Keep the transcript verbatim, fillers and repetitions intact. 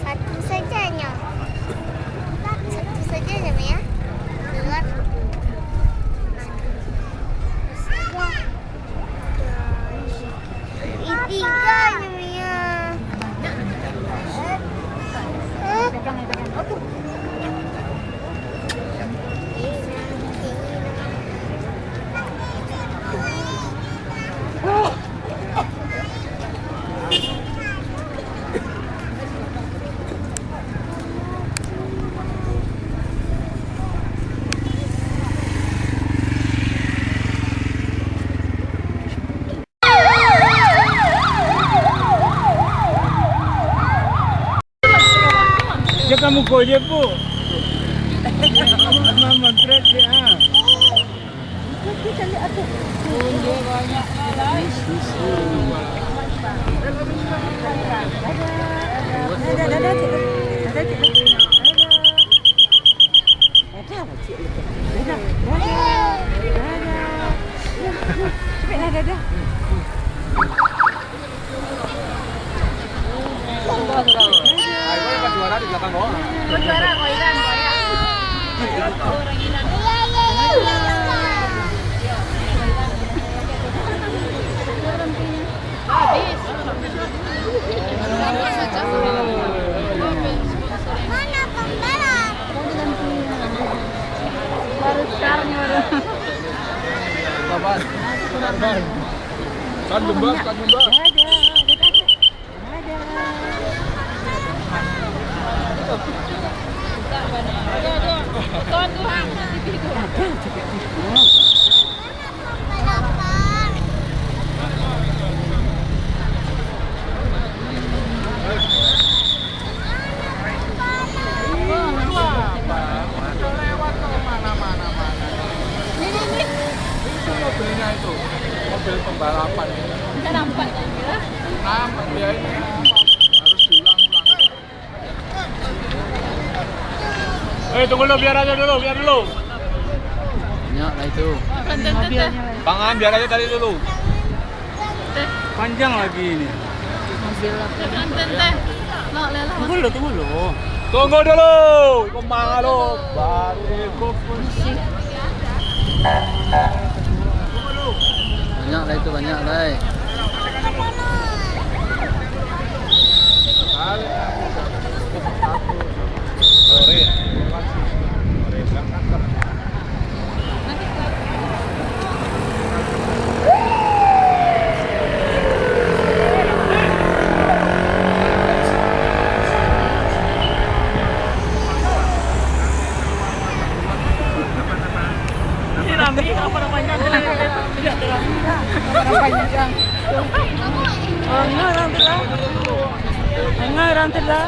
Satu saja nyo. Satu saja nyo, ya. Dua. Tiga nyo, ya. Dia kamu kau je, Bu. Mama, trek dia, ah. Dadah, dadah, cik. Dadah, cik. Dadah. Dadah, dadah. Dadah. Cepatlah, dadah. Mana pembalap? Baru sekarang, baru. Sabar. Sabar. Kan lembab, kan lembab. Dadah, dadah. Itu mobilnya itu, mobil pembalapan. Nampak dia ini. Harus diulang-ulang. Eh, tunggu dulu, biar aja dulu, biar dulu. Banyak lah itu. Pangan, biar aja tadi dulu. Panjang lagi ini. Tunggu dulu, tunggu dulu. Tunggu dulu. Kemana lu? Baru. Banyak lah itu, banyak lah. Angah urang tu lah. Angah urang tu lah.